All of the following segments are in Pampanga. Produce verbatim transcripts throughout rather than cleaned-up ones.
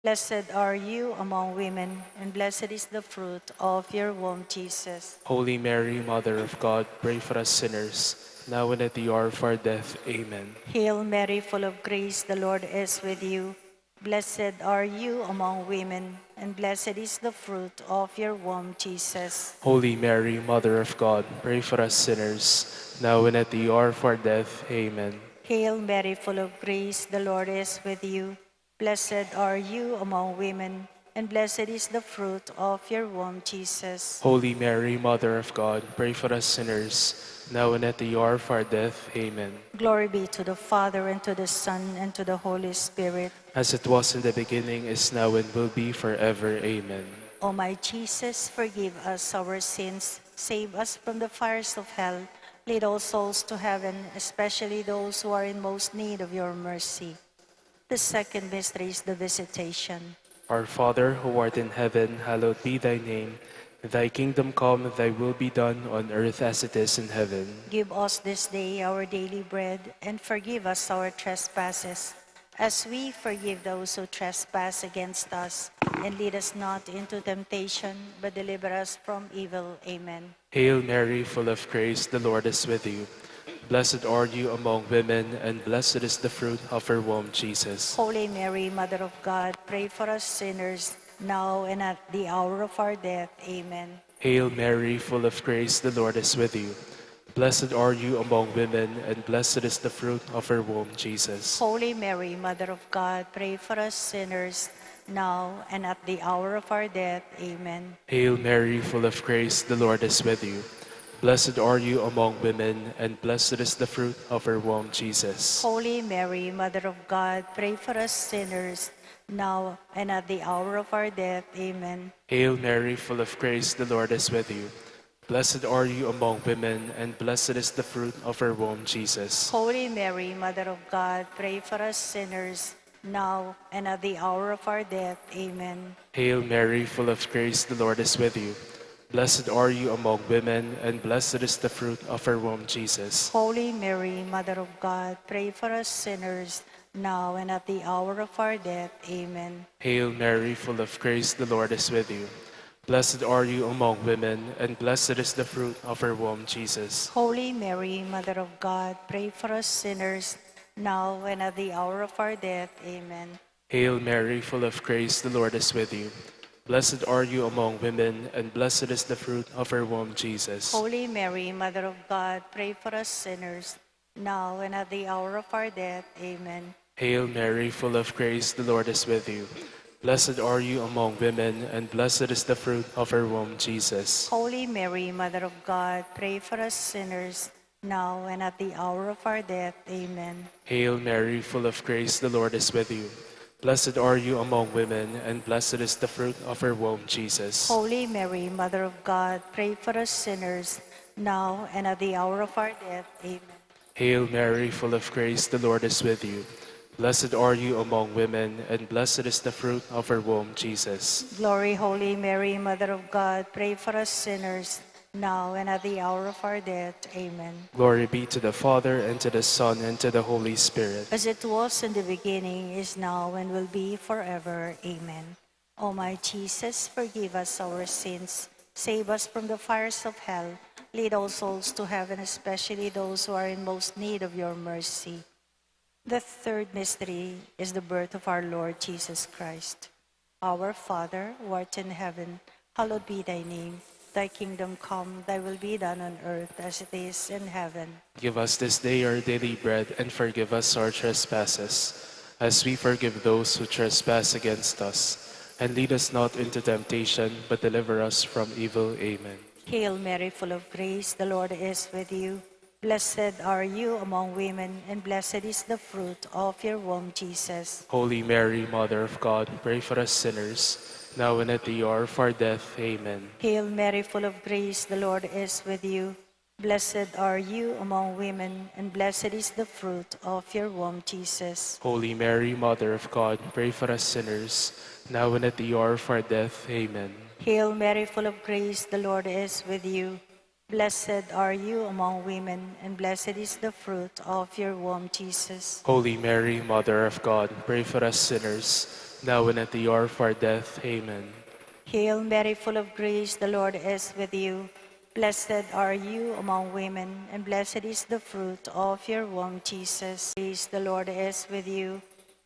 Blessed are you among women, and blessed is the fruit of your womb, Jesus. Holy Mary, Mother of God, pray for us sinners, now and at the hour of our death. Amen. Hail Mary, full of grace, the Lord is with you. Blessed are you among women, and blessed is the fruit of your womb, Jesus. Holy Mary, Mother of God, pray for us sinners, now and at the hour of our death. Amen. Hail Mary, full of grace, the Lord is with you. Blessed are you among women, and blessed is the fruit of your womb, Jesus. Holy Mary, Mother of God, pray for us sinners, now and at the hour of our death. Amen. Glory be to the Father, and to the Son, and to the Holy Spirit. As it was in the beginning, is now, and will be forever. Amen. O my Jesus, forgive us our sins, save us from the fires of hell, lead all souls to heaven, especially those who are in most need of your mercy. The second mystery is the Visitation. Our Father, who art in heaven, hallowed be thy name. Thy kingdom come, thy will be done on earth as it is in heaven. Give us this day our daily bread, and forgive us our trespasses, as we forgive those who trespass against us. And lead us not into temptation, but deliver us from evil. Amen. Hail Mary, full of grace, the Lord is with you. Blessed are you among women, and blessed is the fruit of your womb, Jesus. Holy Mary, Mother of God, pray for us sinners, now and at the hour of our death. Amen. Hail Mary, full of grace, the Lord is with you. Blessed are you among women, and blessed is the fruit of your womb, Jesus. Holy Mary, Mother of God, pray for us sinners, now and at the hour of our death. Amen. Hail Mary, full of grace, the Lord is with you. Blessed are you among women, and blessed is the fruit of your womb, Jesus. Holy Mary, Mother of God, pray for us sinners, now and at the hour of our death. Amen. Hail Mary, full of grace, the Lord is with you. Blessed are you among women, and blessed is the fruit of your womb, Jesus. Holy Mary, Mother of God, pray for us sinners, now and at the hour of our death. Amen. Hail Mary, full of grace, the Lord is with you. Blessed are you among women, and blessed is the fruit of your womb, Jesus. Holy Mary, Mother of God, pray for us sinners, now and at the hour of our death. Amen. Hail Mary, full of grace, the Lord is with you. Blessed are you among women, and blessed is the fruit of your womb, Jesus. Holy Mary, Mother of God, pray for us sinners, now and at the hour of our death. Amen. Hail Mary, full of grace, the Lord is with you. Blessed are you among women, and blessed is the fruit of your womb, Jesus. Holy Mary, Mother of God, pray for us sinners, now and at the hour of our death. Amen. Hail Mary, full of grace, the Lord is with you. Blessed are you among women, and blessed is the fruit of your womb, Jesus. Holy Mary, Mother of God, pray for us sinners, now and at the hour of our death. Amen. Hail Mary, full of grace, the Lord is with you. Blessed are you among women, and blessed is the fruit of your womb, Jesus. Holy Mary, Mother of God, pray for us sinners, now and at the hour of our death. Amen. Hail Mary, full of grace, the Lord is with you. Blessed are you among women, and blessed is the fruit of your womb, Jesus. Glory, Holy Mary, Mother of God, pray for us sinners, now and at the hour of our death. Amen. Glory be to the Father, and to the Son, and to the Holy Spirit. As it was in the beginning, is now, and will be forever. Amen. O my Jesus, forgive us our sins, save us from the fires of hell, lead all souls to heaven, especially those who are in most need of your mercy. The third mystery is the birth of our Lord Jesus Christ. Our Father, who art in heaven, hallowed be thy name. Thy kingdom come, thy will be done on earth as it is in heaven. Give us this day our daily bread, and forgive us our trespasses, as we forgive those who trespass against us. And lead us not into temptation, but deliver us from evil. Amen. Hail Mary, full of grace, the Lord is with you. Blessed are you among women, and blessed is the fruit of your womb, Jesus. Holy Mary, Mother of God, pray for us sinners, now and at the hour of our death. Amen. Hail Mary, full of grace, the Lord is with you. Blessed are you among women, and blessed is the fruit of your womb, Jesus. Holy Mary, Mother of God, pray for us sinners, now and at the hour of our death. Amen. Hail Mary, full of grace, the Lord is with you. Blessed are you among women, and blessed is the fruit of your womb, Jesus. Holy Mary, Mother of God, pray for us sinners, now and at the hour of our death. Amen. Hail Mary, full of grace, the Lord is with you. Blessed are you among women, and blessed is the fruit of your womb, Jesus. Praise the Lord is with you.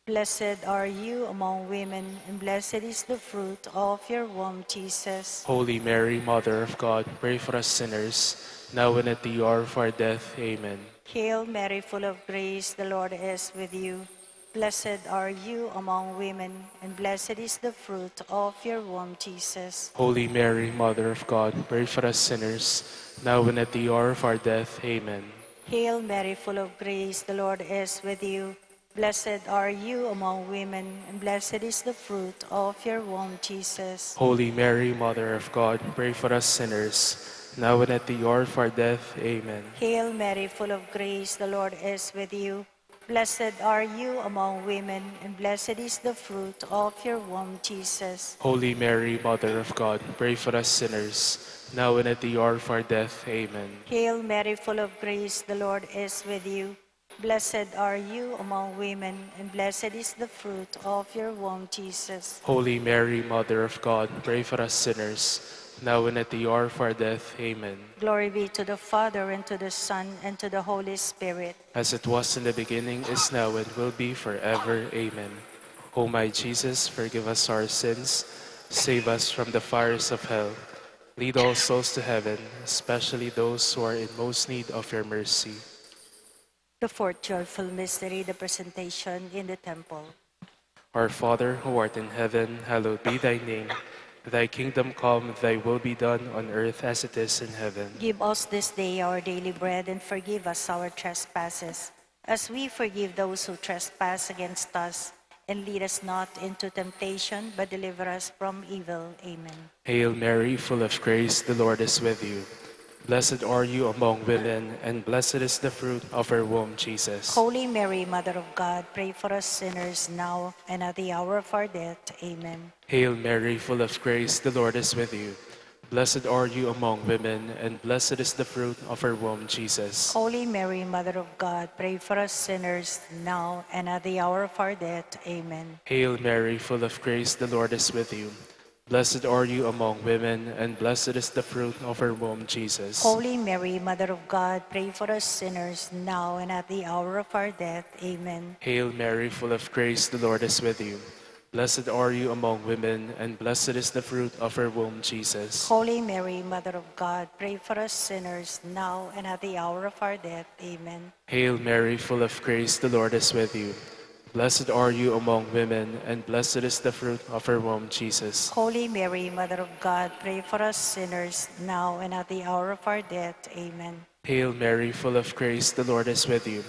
Blessed are you among women, and blessed is the fruit of your womb, Jesus. Holy Mary, Mother of God, pray for us sinners, now and at the hour of our death. Amen. Hail Mary, full of grace, the Lord is with you. Blessed are you among women, and blessed is the fruit of your womb, Jesus. Holy Mary, Mother of God, pray for us sinners, now and at the hour of our death. Amen. Hail Mary, full of grace, the Lord is with you. Blessed are you among women, and blessed is the fruit of your womb, Jesus. Holy Mary, Mother of God, pray for us sinners, now and at the hour of our death. Amen. Hail Mary, full of grace, the Lord is with you. Blessed are you among women, and blessed is the fruit of your womb, Jesus. Holy Mary, Mother of God, pray for us sinners, now and at the hour of our death. Amen. Hail Mary, full of grace, the Lord is with you. Blessed are you among women, and blessed is the fruit of your womb, Jesus. Holy Mary, Mother of God, pray for us sinners, now and at the hour of our death. Amen. Glory be to the Father, and to the Son, and to the Holy Spirit. As it was in the beginning, is now, and will be forever. Amen. O my Jesus, forgive us our sins, save us from the fires of hell, lead all souls to heaven, especially those who are in most need of your mercy. The fourth joyful mystery, the presentation in the temple. Our Father, who art in heaven, hallowed be thy name. Thy kingdom come, thy will be done on earth as it is in heaven. Give us this day our daily bread, and forgive us our trespasses, as we forgive those who trespass against us. And lead us not into temptation, but deliver us from evil. Amen. Hail Mary, full of grace, the Lord is with you. Blessed are you among women, and blessed is the fruit of your womb, Jesus. Holy Mary, Mother of God, pray for us sinners, now and at the hour of our death. Amen. Hail Mary, full of grace, the Lord is with you. Blessed are you among women, and blessed is the fruit of your womb, Jesus. Holy Mary, Mother of God, pray for us sinners, now and at the hour of our death. Amen. Hail Mary, full of grace, the Lord is with you. Blessed are you among women, and blessed is the fruit of your womb, Jesus. Holy Mary, Mother of God, pray for us sinners, now and at the hour of our death. Amen. Hail Mary, full of grace, the Lord is with you. Blessed are you among women, and blessed is the fruit of your womb, Jesus. Holy Mary, Mother of God, pray for us sinners, now and at the hour of our death. Amen. Hail Mary, full of grace, the Lord is with you. Blessed are you among women, and blessed is the fruit of your womb, Jesus. Holy Mary, Mother of God, pray for us sinners, now and at the hour of our death. Amen. Hail Mary, full of grace, the Lord is with you.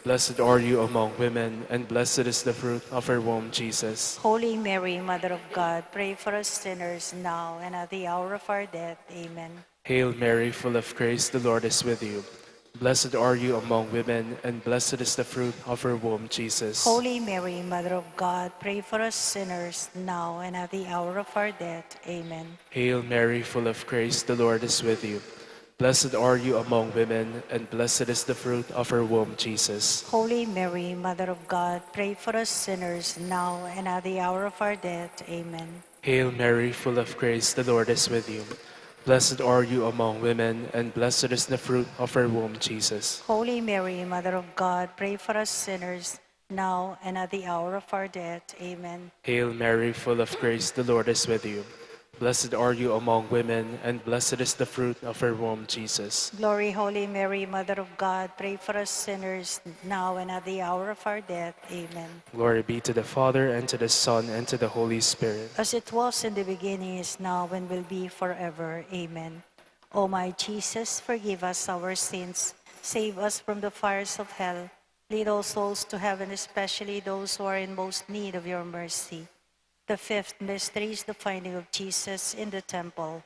Blessed are you among women, and blessed is the fruit of your womb, Jesus. Holy Mary, Mother of God, pray for us sinners, now and at the hour of our death. Amen. Hail Mary, full of grace, the Lord is with you. Blessed are you among women, and blessed is the fruit of your womb, Jesus. Holy Mary, Mother of God, pray for us sinners, now and at the hour of our death. Amen. Hail Mary, full of grace, the Lord is with you. Blessed are you among women, and blessed is the fruit of your womb, Jesus. Holy Mary, Mother of God, pray for us sinners, now and at the hour of our death. Amen. Hail Mary, full of grace, the Lord is with you. Blessed are you among women, and blessed is the fruit of your womb, Jesus. Holy Mary, Mother of God, pray for us sinners, now and at the hour of our death. Amen. Hail Mary, full of grace, the Lord is with you. Blessed are you among women, and blessed is the fruit of your womb, Jesus. Glory, Holy Mary, Mother of God, pray for us sinners, now and at the hour of our death. Amen. Glory be to the Father, and to the Son, and to the Holy Spirit. As it was in the beginning, is now, and will be forever. Amen. O my Jesus, forgive us our sins, save us from the fires of hell, lead all souls to heaven, especially those who are in most need of your mercy. The fifth mystery is the finding of Jesus in the temple.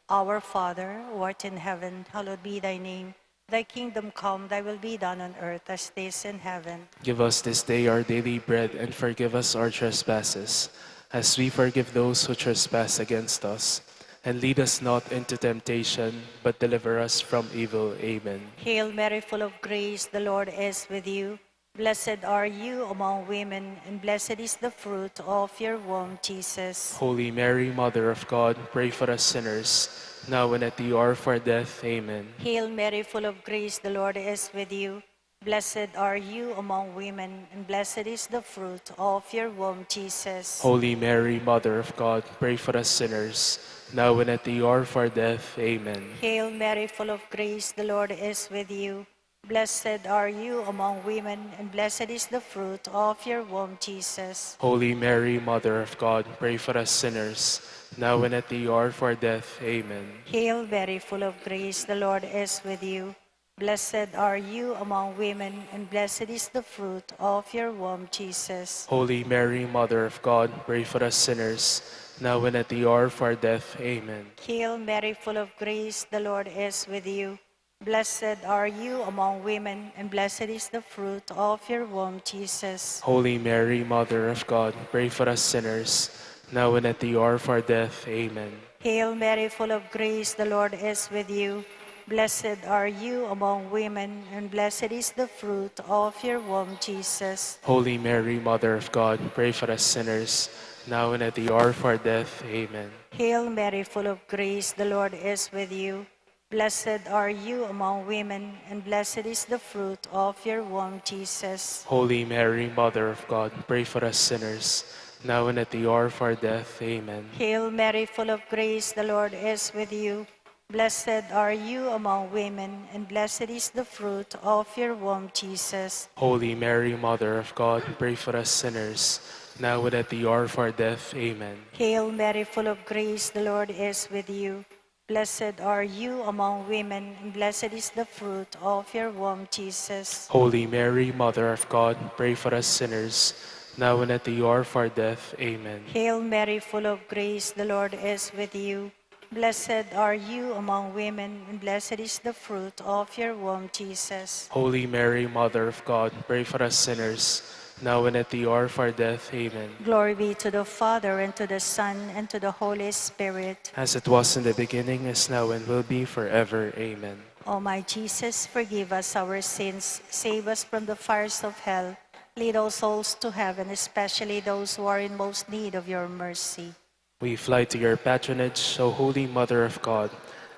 Our Father, who art in heaven, hallowed be thy name. Thy kingdom come, thy will be done on earth as it is in heaven. Give us this day our daily bread, and forgive us our trespasses, as we forgive those who trespass against us. And lead us not into temptation, but deliver us from evil. Amen. Hail Mary, full of grace, the Lord is with you. Blessed are you among women, and blessed is the fruit of your womb, Jesus. Holy Mary, Mother of God, pray for us sinners, now and at the hour of our death. Amen. Hail Mary, full of grace, the Lord is with you. Blessed are you among women, and blessed is the fruit of your womb, Jesus. Holy Mary, Mother of God, pray for us sinners, now and at the hour of our death. Amen. Hail Mary, full of grace, the Lord is with you. Blessed are you among women, and blessed is the fruit of your womb, Jesus. Holy Mary, Mother of God, pray for us sinners, now and at the hour of our death. Amen. Hail Mary, full of grace, the Lord is with you. Blessed are you among women, and blessed is the fruit of your womb, Jesus. Holy Mary, Mother of God, pray for us sinners, now and at the hour of our death. Amen. Hail Mary, full of grace, the Lord is with you. Blessed are you among women, and blessed is the fruit of your womb, Jesus. Holy Mary, Mother of God, pray for us sinners, now and at the hour of our death. Amen. Hail Mary, full of grace, the Lord is with you. Blessed are you among women, and blessed is the fruit of your womb, Jesus. Holy Mary, Mother of God, pray for us sinners, now and at the hour of our death. Amen. Hail Mary, full of grace, the Lord is with you. Blessed are you among women, and blessed is the fruit of your womb, Jesus. Holy Mary, Mother of God, pray for us sinners, now and at the hour of our death. Amen. Hail Mary, full of grace, the Lord is with you. Blessed are you among women, and blessed is the fruit of your womb, Jesus. Holy Mary, Mother of God, pray for us sinners, now and at the hour of our death. Amen. Hail Mary, full of grace, the Lord is with you. Blessed are you among women, and blessed is the fruit of your womb, Jesus. Holy Mary, Mother of God, pray for us sinners, now and at the hour of our death. Amen. Hail Mary, full of grace, the Lord is with you. Blessed are you among women, and blessed is the fruit of your womb, Jesus. Holy Mary, Mother of God, pray for us sinners, now and at the hour of our death. Amen. Glory be to the Father, and to the Son, and to the Holy Spirit. As it was in the beginning, is now, and will be forever. Amen. O my Jesus, forgive us our sins, save us from the fires of hell, lead all souls to heaven, especially those who are in most need of your mercy. We fly to your patronage, O Holy Mother of God.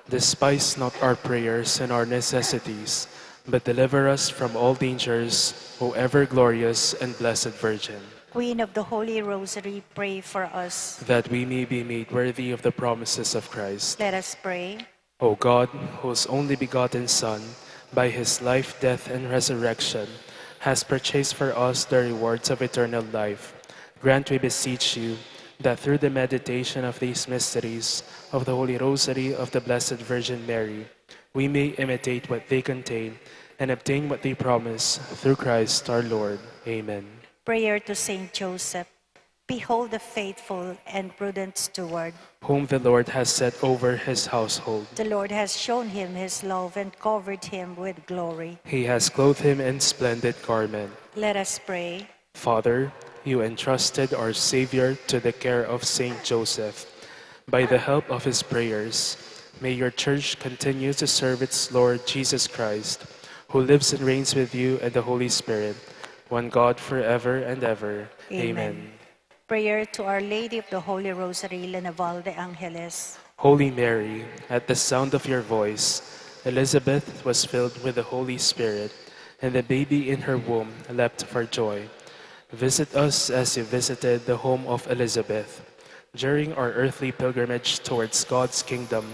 Despise not our prayers and our necessities, but deliver us from all dangers, O ever glorious and blessed Virgin. Queen of the Holy Rosary, pray for us. That we may be made worthy of the promises of Christ. Let us pray. O God, whose only begotten Son, by his life, death, and resurrection, has purchased for us the rewards of eternal life, grant, we beseech you, that through the meditation of these mysteries of the Holy Rosary of the Blessed Virgin Mary, we may imitate what they contain and obtain what they promise, through Christ our Lord. Amen. Prayer to Saint Joseph. Behold the faithful and prudent steward, whom the Lord has set over his household. The Lord has shown him his love and covered him with glory. He has clothed him in splendid garment. Let us pray. Father, you entrusted our Savior to the care of Saint Joseph. By the help of his prayers, may your church continue to serve its Lord Jesus Christ, who lives and reigns with you and the Holy Spirit, one God, forever and ever. Amen. Amen. Prayer to Our Lady of the Holy Rosary, La Naval de Angeles. Holy Mary, at the sound of your voice, Elizabeth was filled with the Holy Spirit, and the baby in her womb leapt for joy. Visit us as you visited the home of Elizabeth. During our earthly pilgrimage towards God's kingdom,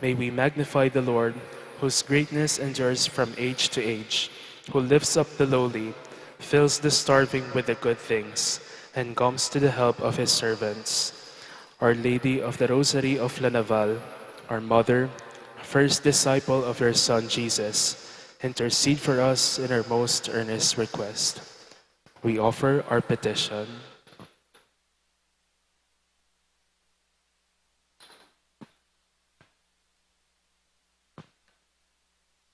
may we magnify the Lord, whose greatness endures from age to age, who lifts up the lowly, fills the starving with the good things, and comes to the help of his servants. Our Lady of the Rosary of La Naval, our Mother, first disciple of your Son Jesus, intercede for us in our most earnest request. We offer our petition.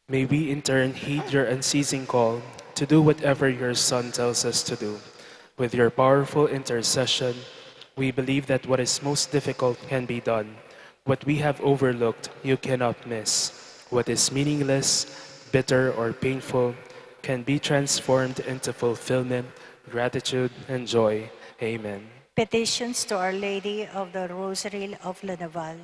May we in turn heed your unceasing call to do whatever your Son tells us to do. With your powerful intercession, we believe that what is most difficult can be done. What we have overlooked, you cannot miss. What is meaningless, bitter, or painful can be transformed into fulfillment, gratitude, and joy. Amen. Petitions to Our Lady of the Rosary of La Naval.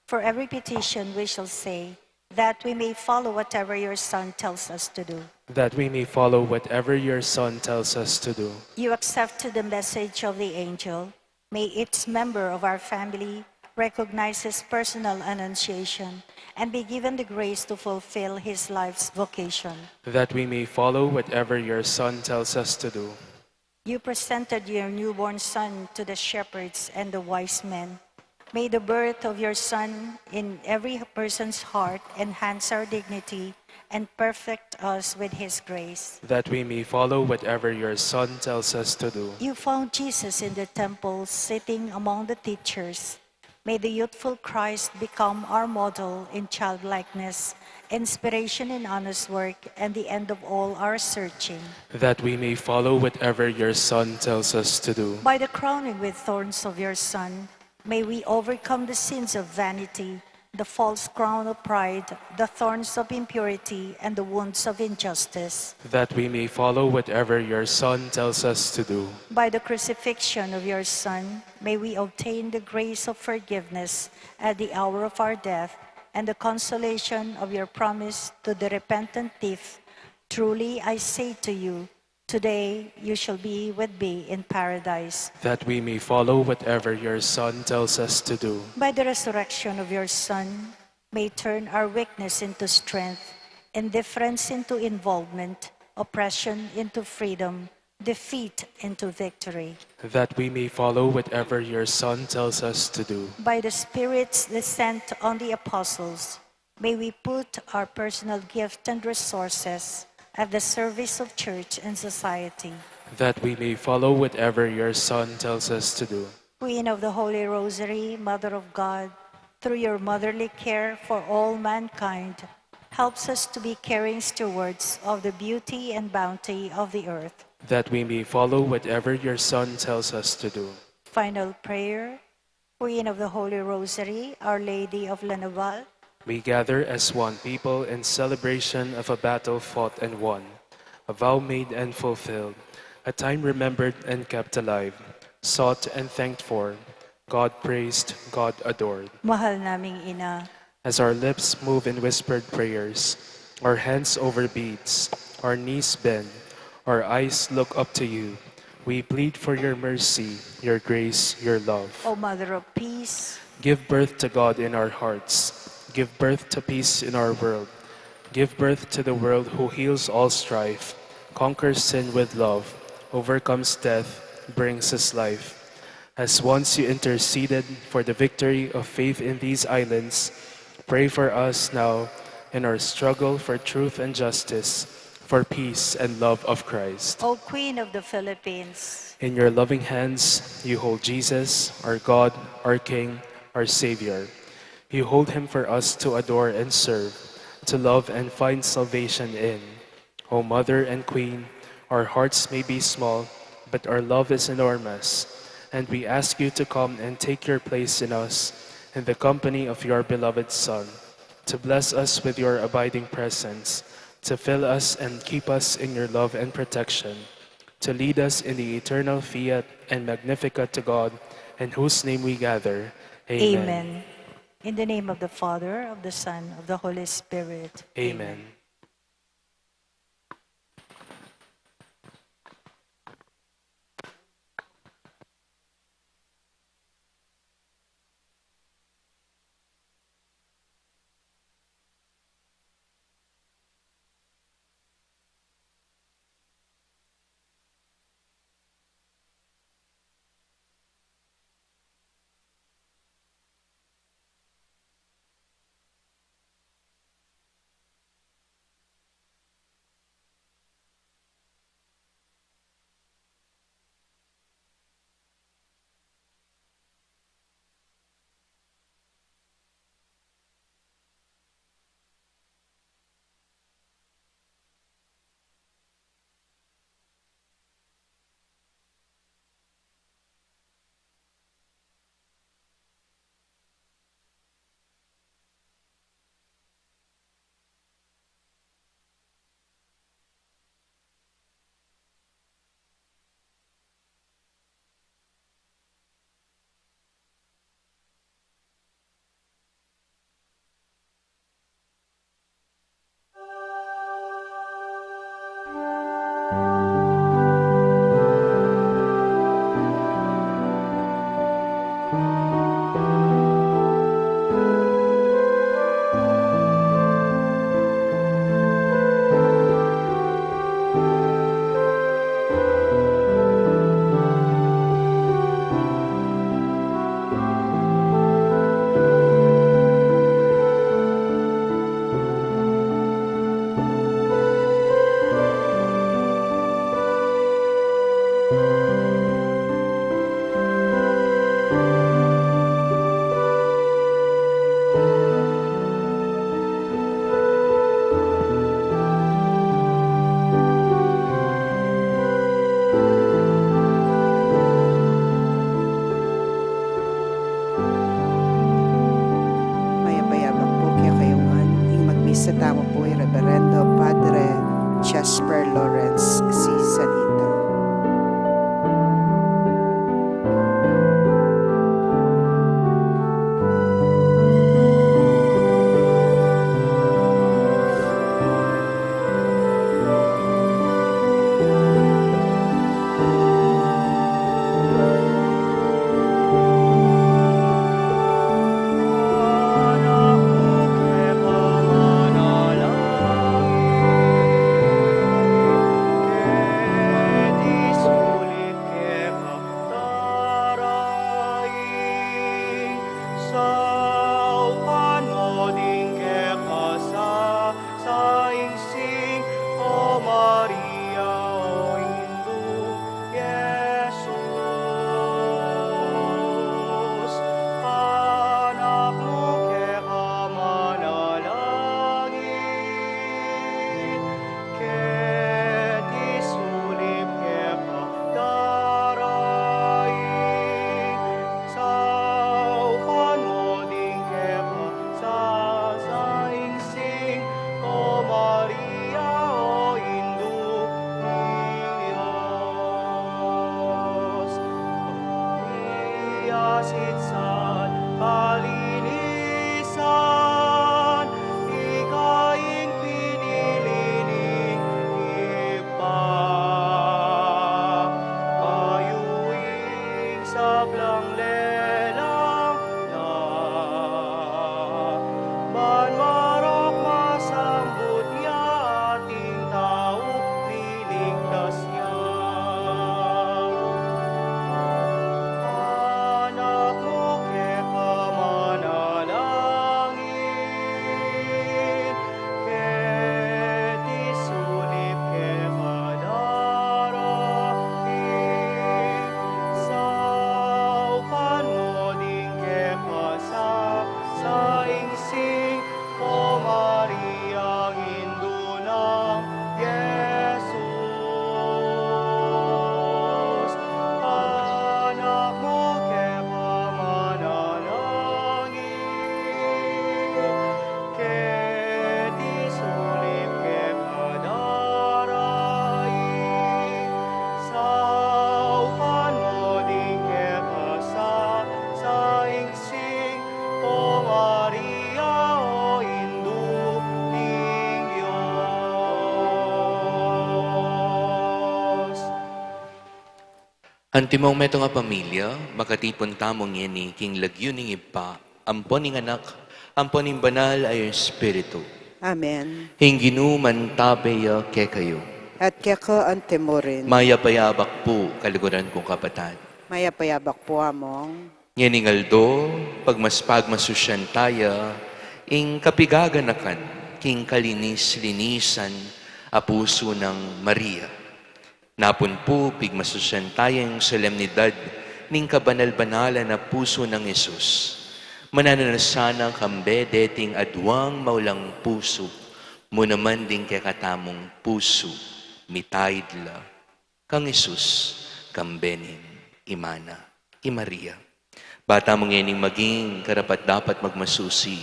For every petition we shall say, that we may follow whatever your Son tells us to do. That we may follow whatever your Son tells us to do. You accepted the message of the angel. May each member of our family recognize his personal annunciation and be given the grace to fulfill his life's vocation. That we may follow whatever your Son tells us to do. You presented your newborn Son to the shepherds and the wise men. May the birth of your Son in every person's heart enhance our dignity and perfect us with his grace. That we may follow whatever your Son tells us to do. You found Jesus in the temple, sitting among the teachers. May the youthful Christ become our model in childlikeness, inspiration in honest work, and the end of all our searching. That we may follow whatever your Son tells us to do. By the crowning with thorns of your Son, may we overcome the sins of vanity, the false crown of pride, the thorns of impurity, and the wounds of injustice. That we may follow whatever your Son tells us to do. By the crucifixion of your Son, may we obtain the grace of forgiveness at the hour of our death and the consolation of your promise to the repentant thief. Truly I say to you, today you shall be with me in paradise. That we may follow whatever your Son tells us to do. By the resurrection of your Son, may turn our weakness into strength, indifference into involvement, oppression into freedom, defeat into victory. That we may follow whatever your Son tells us to do. By the Spirit's descent on the apostles, may we put our personal gift and resources at the service of church and society. That we may follow whatever your Son tells us to do. Queen of the Holy Rosary, Mother of God, through your motherly care for all mankind, helps us to be caring stewards of the beauty and bounty of the earth. That we may follow whatever your Son tells us to do. Final prayer. Queen of the Holy Rosary, Our Lady of La Naval, we gather as one people in celebration of a battle fought and won, a vow made and fulfilled, a time remembered and kept alive, sought and thanked for, God praised, God adored. Mahal naming Ina, as our lips move in whispered prayers, our hands over beads, our knees bend, our eyes look up to you. We plead for your mercy, your grace, your love. O Mother of Peace, give birth to God in our hearts. Give birth to peace in our world. Give birth to the world who heals all strife, conquers sin with love, overcomes death, brings us life. As once you interceded for the victory of faith in these islands, pray for us now in our struggle for truth and justice, for peace and love of Christ. O Queen of the Philippines, in your loving hands you hold Jesus, our God, our King, our Savior. You hold him for us to adore and serve, to love and find salvation in. O Mother and Queen, our hearts may be small, but our love is enormous, and we ask you to come and take your place in us, in the company of your beloved Son, to bless us with your abiding presence, to fill us and keep us in your love and protection, to lead us in the eternal Fiat and Magnificat to God, in whose name we gather. Amen. Amen. In the name of the Father, of the Son, of the Holy Spirit. Amen. Amen. Ligtas ya. Anak mu keka manalangin, keti sulip keka darain, saupan mu ding keka sa, saingsing, O Maria, Indu nang Jesus, anak mu keka manalangin, keti sulip keka darain, saupan mu ding keka sa, saingsing, O Maria, o Indu ning Dios. Antimong metung a pamilya, makatipun tamu ngeni king lagyu ning Ibpa, ampo ning Anak, ampo ning Banal a Espiritu. Amen. Ing Ginu mantabe ya kekayu. At keka antimurin. Mayap a yabak pu, kaluguran kung kapatad. Mayap a yabak pu, Among. Ngening aldo, pagmas-, pagmasusyan taya ing kapigaganakan king kalinis-linisan a pusu nang Maria. Napun pu, pigmasusyan taya ing solemnidad ning kabanal-banalan a pusu nang Jesus. Mananu na sana kambe deting aduang maulang pusu, mu naman ding kekatamung pusu, mitaid la kang Jesus, kambe ning Ima na, i Maria. Ba tamu ngening maging karapat-dapat magmasusi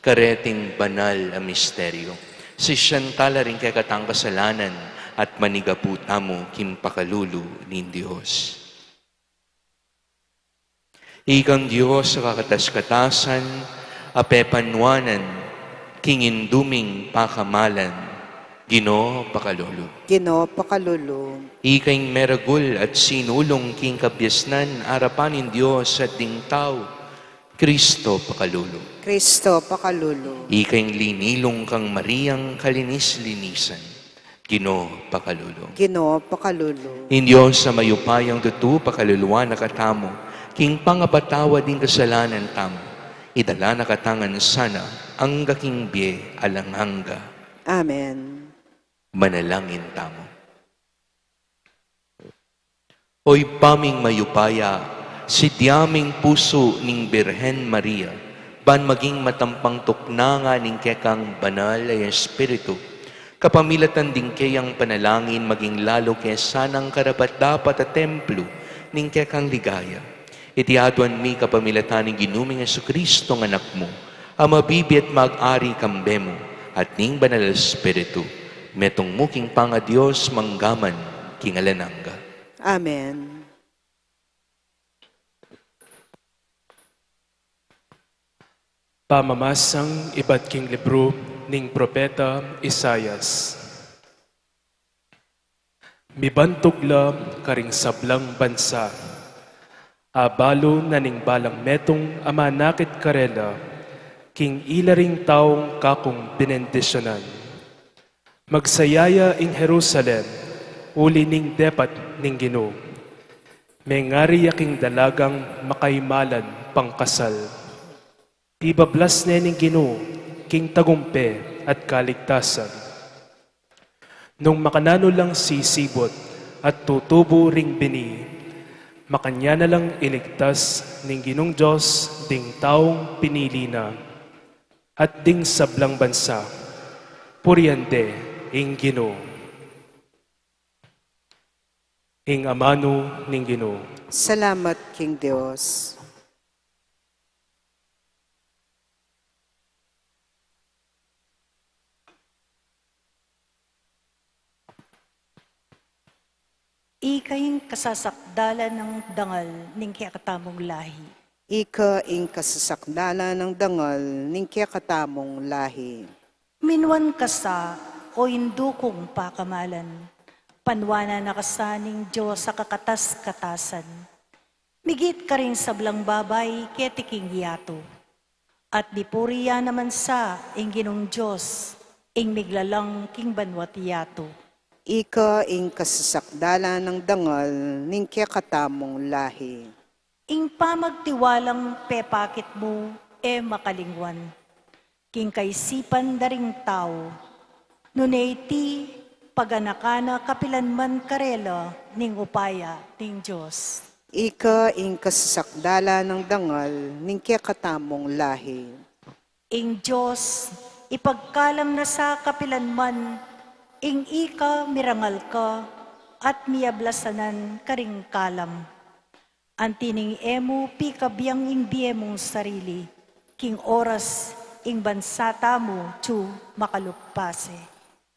kareting banal a misteryo, sisian tala ring kekatang kasalanan at manigapu tamu king pakalulu ning Dios. Ikang Dios a kakatas-katasan, a pepanwanan king Indu ming pakamalan, Ginu, pakalulu. Ginu, pakalulu. Ika ing meragul at sinulung king kabiasnan arapan ning Dios at ding tau, Kristo, pakalulu. Kristo, pakalulu. Ika ing linilung kang Mariang kalinis-linisan, Ginu, pakalulu. Ginu, pakalulu. Ing Dios a mayupayang tutu pakaluluan na katamu king pangapatawad ning kasalanan tamu, idala na katamu ngan sana angga king bie alang angga. Amen. Manalangin tamu. O Ibpa ming mayupaya, sidya ming pusu ning Birhen Maria, ban maging matampang tuknangan ning kekang banal a Espiritu, kapamilatan ding keyang panalangin maging lalu ke sanang karapat-dapat a templu ning kekang ligaya. Iti aduan mi kapamilatan ning Ginu ming Jesucristo, ing Anak mu, a mabibie at mag-ari kambe mu at ning Banal a Espiritu, metung mu king pangaDios manggaman king alang angga. Amen. Pamamasang ibat king libru ning Propeta Isaias. Mibantug la karing sablang bansa, abalu na ning balang metung a manakit karela, king ila ring taung kakung binendisyonan. Magsaya ya ing Jerusalem, uli ning depat ning Ginu. Mengari ya king dalagang makaimalan pangkasal. Ibablas ne ning Ginu king tagumpe at kaligtasan. Nung makananu lang sisibut at tutubu ring bini, makanyan na lang iligtas ning Ginung Dios ding taung pinili na, at ding sablang bansa, purian de ing Ginu. Ing amanu ning Ginu. Salamat king Dios. Ika ing kasasakdalan nang dangal ning kekatamung lahi. Ika ing kasasakdalan nang dangal ning kekatamung lahi. Minuan ka sa, o Indu kung pakamalan, panuanan na ka sa ning Dios a kakatas-katasan. Migit karing sablang babai keti king yatu. At mipuri ya naman sa ing Ginung Dios, ing miglalang king banua't yatu. Ika ing kasasakdalan nang dangal ning kekatamung lahi. Ing pamagtiwalang pepakit mu e makalingwan king kaisipan da ring tau, nune iti paganakan na kapilanman karela ning upaya ning Dios. Ika ing kasasakdalan nang dangal ning kekatamung lahi. Ing Dios ipagkalam na sa kapilanman ing ika mirangal ka at miablasanan karing kalam. Anti ning e mu pikabiang ing bie mung sarili, king oras ing bansa tamu atyu makalupase.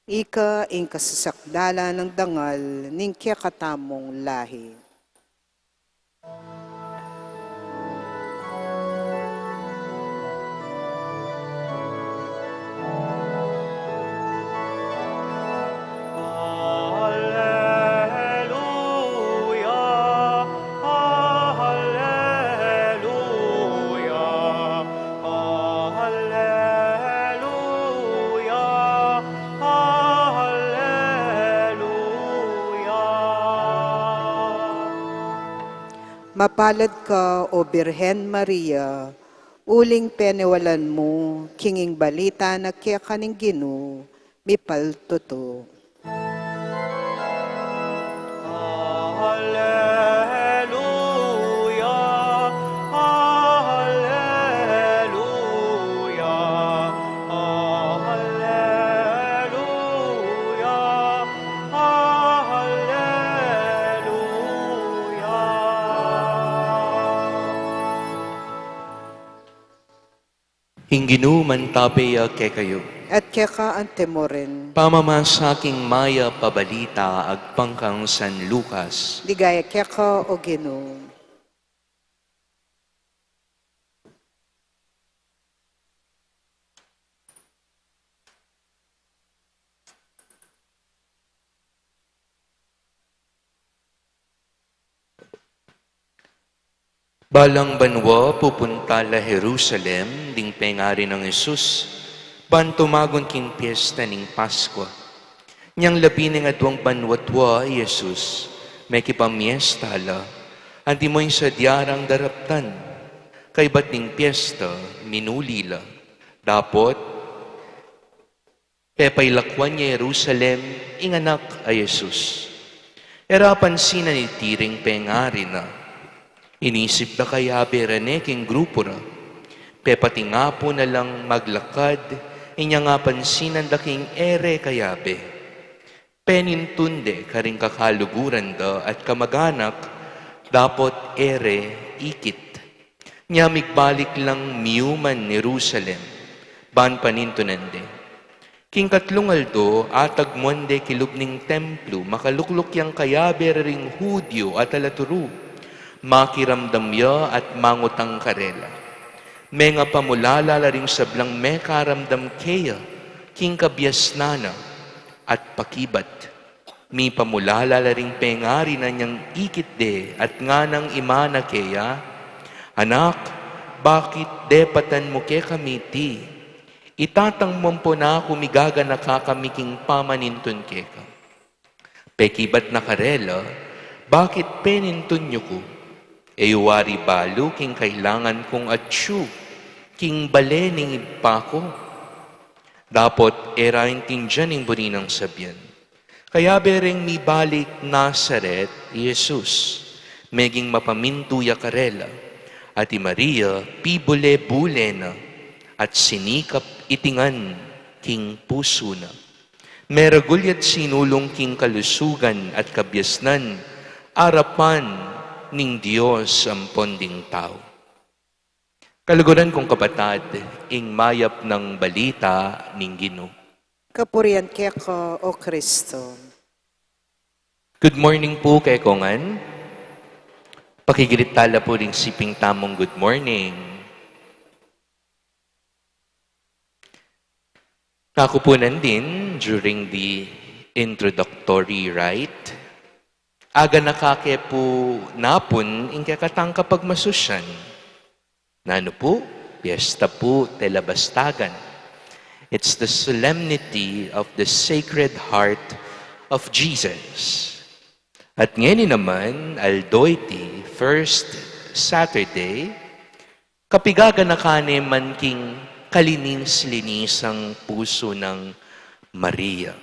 Ika ing kasasakdalan nang dangal ning kekatamung lahi. Alleluia, alleluia, alleluia, alleluia. Mapalad ka, O Birhen Maria, uling penewalan mu king ing balita na keka ning Ginu mipaltutu. Alleluia, alleluia, alleluia, alleluia. Ing Ginu mantabe ya kekayu. At keka antimurin. Pamamasa king mayap a balita agpang kang San Lucas. Ligaya keka, O Ginu. Balang banua pupunta la Jerusalem ding pengari nang Jesus, ban tumagun king piesta ning Paskua. Inyang labi ning aduang banua atua i Jesus, mekipamiesta la, antimo ing sadya rang daraptan. Kaybat ning piesta, minuli la. Dapot, pepailakwan ya Jerusalem ing anak a Jesus. E ra pansinan iti ring pengari na. Inisip da kayabe ra ne king grupu ra. Pepatingapu na lang maglakad, inya nga pansinan da king e re kayabe. Penintun de karing kakaluguran da at kamaganak, dapot e re ikit. Nya migbalik lang miyuman Jerusalem, ban panintunan de. King katlung aldo, atagmuan de kilub ning templu, makalukluk yang kayabe ra ring Judio at alaturu. Makiramdam ya at mangutang karela. Mengapamulala la ring sablang mekaramdam keya, king kabiasnan na, at pakibat. Mipamulala la ring pengari na inyang ikit de at nganang imana keya, Anak, bakit depatan mu kekami iti? I tatang mu ampon aku migaganaka kami king pamanintun keka. Pekibat na karela, Bakit penintun yu ku? E yu wari balu king kailangan kung atyu king bale ning Ibpa ku? Dapot e ra intindian ing buri nang sabian. Kayabe reng mibalik Nazaret i Jesus, meging mapamintu ya karela, at i Maria pibule-bule na, at sinikap iti ngan king pusu na. Meragul ya't sinulung king kalusugan at kabiasnan arapan ning Dios ampon ding tau. Kaluguran kung kapatad, ing mayap nang balita ning Ginu. Kapurian keka, O Kristo. Good morning pu kekongan. Pakigirit tala pu ring siping tamung good morning. Kakupunan din, during the introductory rite, aganaka ke pu napun ing kekatang kapagmasusyan. Nanu pu? Piesta pu te Labastagan. It's the solemnity of the Sacred Heart of Jesus. At ngeni naman, aldo iti first Saturday, kapigaganaka ne man king kalinis-linisang pusu nang Maria,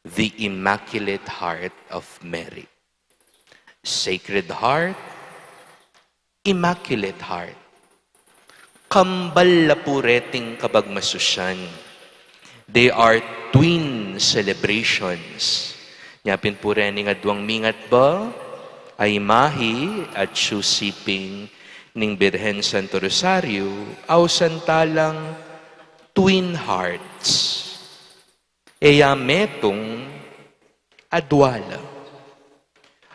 the Immaculate Heart of Mary. Sacred Heart, Immaculate Heart. Kambal la pu reting kapagmasusyan. They are twin celebrations. Nya pin pu rening aduang mingat ba, a imahi at siping ning Birhen Santo Rosario, ausan talang twin hearts. E ya metung, adua la.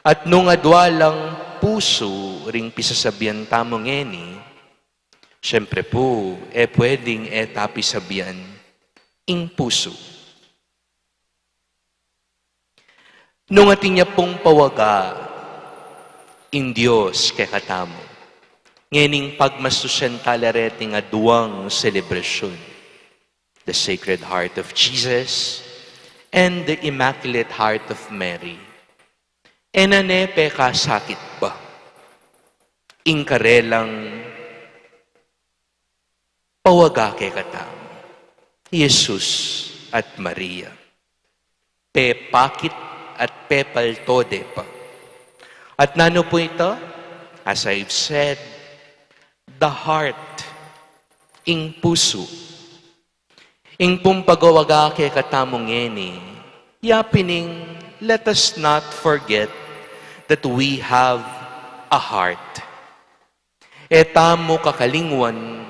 At nung adua lang pusu ring pisasabian tamu ngeni, siyempre pu, e pwedeng e ta pisabian ing pusu. Nung atin ya pung pawaga ing Dios kekatamu, ngening pagmasusyan tala reting aduang selebrasyun, the Sacred Heart of Jesus and the Immaculate Heart of Mary. E na ne pekasakit pa ing karelang pawaga kekatamu, Jesus at Maria. Pepakit at pepaltode pa. At nanu pu ita? As I've said, the heart, ing pusu. Ing pung pagawaga kekatamu ngeni, ya pin ing let us not forget that we have a heart. E tamu kakalingwan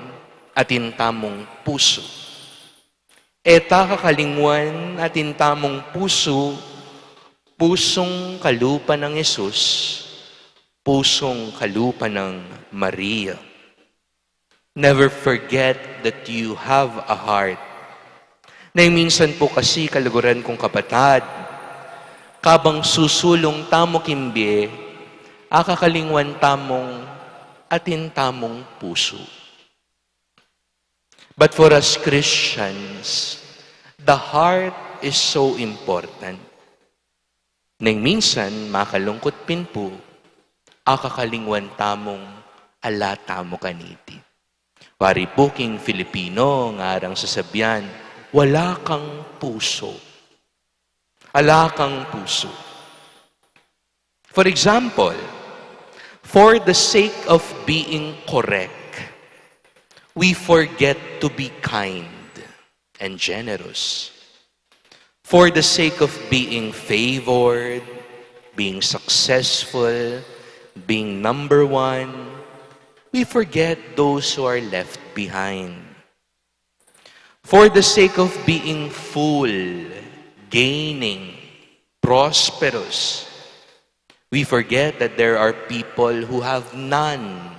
atin tamung pusu. E ta kakalingwan atin tamung pusu, pusung kalupa nang Jesus, pusung kalupa nang Maria. Never forget that you have a heart. Neng minsan pu kasi, kaluguran kung kapatad, kabang susulung tamu king bie, akakalingwan tamung atin tamung pusu. But for us Christians, the heart is so important. Neng minsan, makalungkut pin pu, akakalingwan tamung ala tamu kaniti. Wari pu king Filipino, ngarang sasabian, wala kang pusu. Ala kang pusu. For example, for the sake of being correct, we forget to be kind and generous. For the sake of being favored, being successful, being number one, we forget those who are left behind. For the sake of being full, gaining, prosperous, we forget that there are people who have none.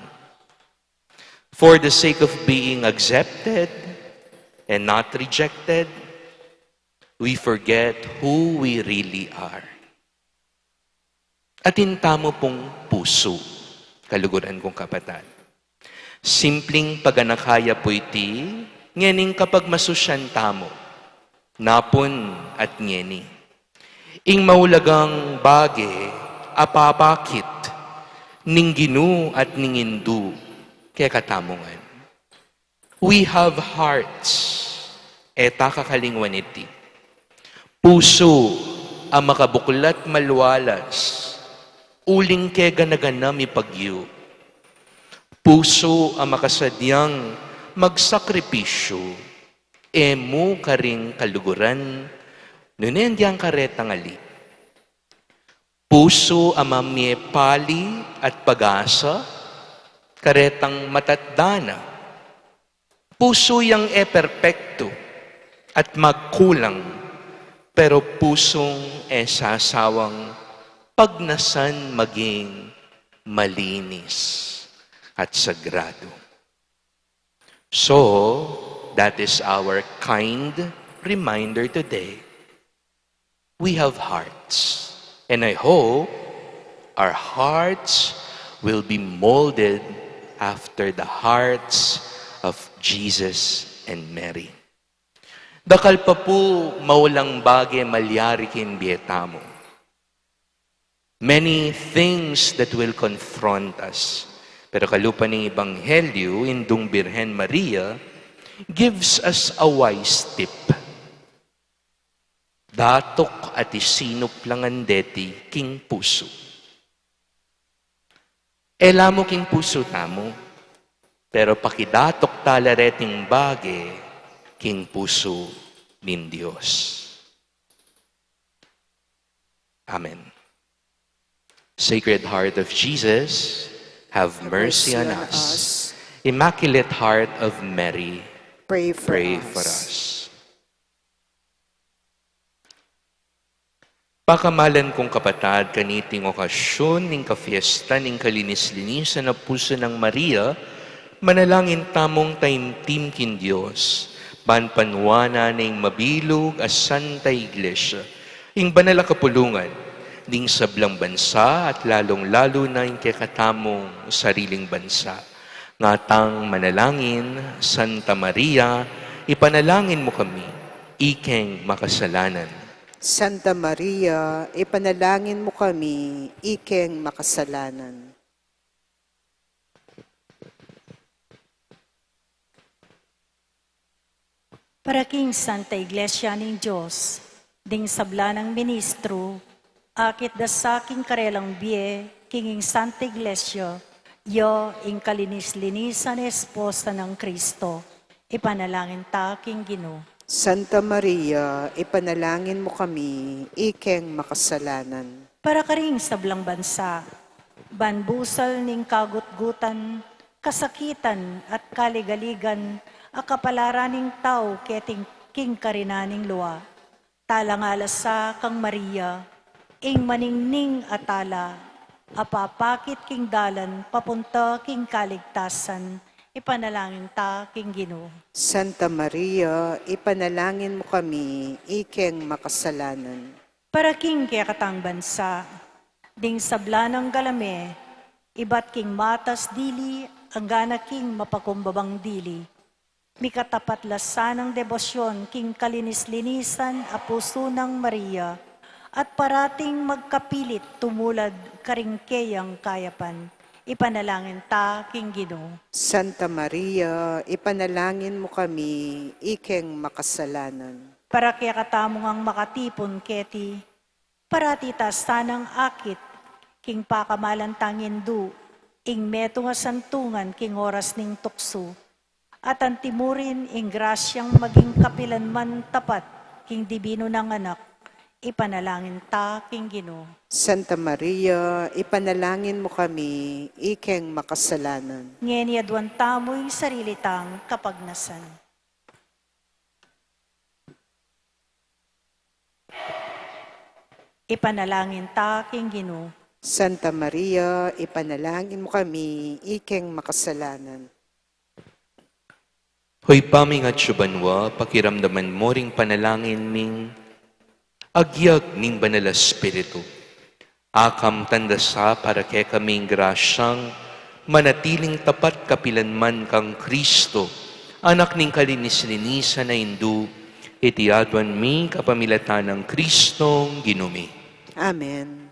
For the sake of being accepted and not rejected, we forget who we really are. Atin tamu pung pusu, kaluguran kung kapatad. Simpling paganaka ya pu iti, ngening kapagmasusyan tamu, napun at ngeni. Ing maulagang bage a papakit ning Ginu at ning Indu kekatamu ngan. We have hearts, e ta kakalingwan iti. Pusu a makabuklat malualas, uling kegana-gana mipagyu. Pusu a makasadyang magsakripisyu, e mu karing kaluguran, nune ngan karetang ali. Pusu a mamie pali at pag-asa, karetang matatda na. Pusu yang e perpektu at magkulang, pero pusung e sasawang pagnasan maging malinis at sagrado. So, that is our kind reminder today. We have hearts, and I hope our hearts will be molded after the hearts of Jesus and Mary. Dakal pa pu maulang bage malyari king bie tamu. Many things that will confront us. Pero kalupa ning Ebanghelyo, Indung Birhen Maria gives us a wise tip. Datuk at isinup la ngan deti king pusu. E la mu king pusu tamu, pero pakidatuk tala reting bage king pusu ning Dios. Amen. Sacred Heart of Jesus, have mercy on us. Immaculate Heart of Mary, pray for us. Pakamalan kung kapatad, kaniting okasyun ning kafiesta ning kalinis-linisan a pusu nang Maria, manalangin tamung taimtim king Dios, ban panuanan na ing mabilug a Santa Iglesia, ing banal a kapulungan ning sablang bansa at lalung-lalu na ing kekatamung sariling bansa. Ngatang manalangin, Santa Maria, ipanalangin mu kami, ikeng makasalanan. Santa Maria, ipanalangin mu kami, ikeng makasalanan. Para king Santa Iglesia ning Dios, ding sabla nang ministru, akit da sa king karelang bie, king ing Santa Iglesia, ya ing kalinis-linisan a esposa nang Kristo, ipanalangin ta king Ginu. Santa Maria, ipanalangin mu kami, ikeng makasalanan. Para karing sablang bansa, ban busal ning kagutgutan, kasakitan at kaligaligan a kapalaran ning tau keting king karinan ning lua. Talangala sa kang Maria, ing maningning a tala, a papakit king dalan papunta king kaligtasan, ipanalangin ta king Ginu. Santa Maria, ipanalangin mu kami, ikeng makasalanan. Para king kekatang bansa, ding sabla nang galame, ibat king matas dili, anggana king mapakumbabang dili. Mikatapat la sanang debosyon king kalinis-linisan a pusu nang Maria, at parating magkapilit tumulad karing keyang kayapan, ipanalangin ta king Ginu. Santa Maria, ipanalangin mu kami, ikeng makasalanan. Para kekatamu ngang makatipun keti, parati ta sanang akit king pakamalan tang Indu, ing metung a santungan king oras ning tuksu, at antimurin ing grasyang maging kapilanman tapat king dibinu nang Anak, ipanalangin ta king Ginu. Santa Maria, ipanalangin mu kami, ikeng makasalanan. Ngeni aduan tamu ing sarili tang kapagnasan. Ipanalangin ta king Ginu. Santa Maria, ipanalangin mu kami, ikeng makasalanan. Ibpa mi, atsu ka banua, pakiramdaman mu ring panalangin ming agyag ning Banal a Espiritu. Akamtan da sa para kekami ing grasyang manatiling tapat kapilanman kang Kristo, Anak ning kalinis-linisan a Indu, iti aduan mi kapamilatan nang Kristong Ginu mi. Amen.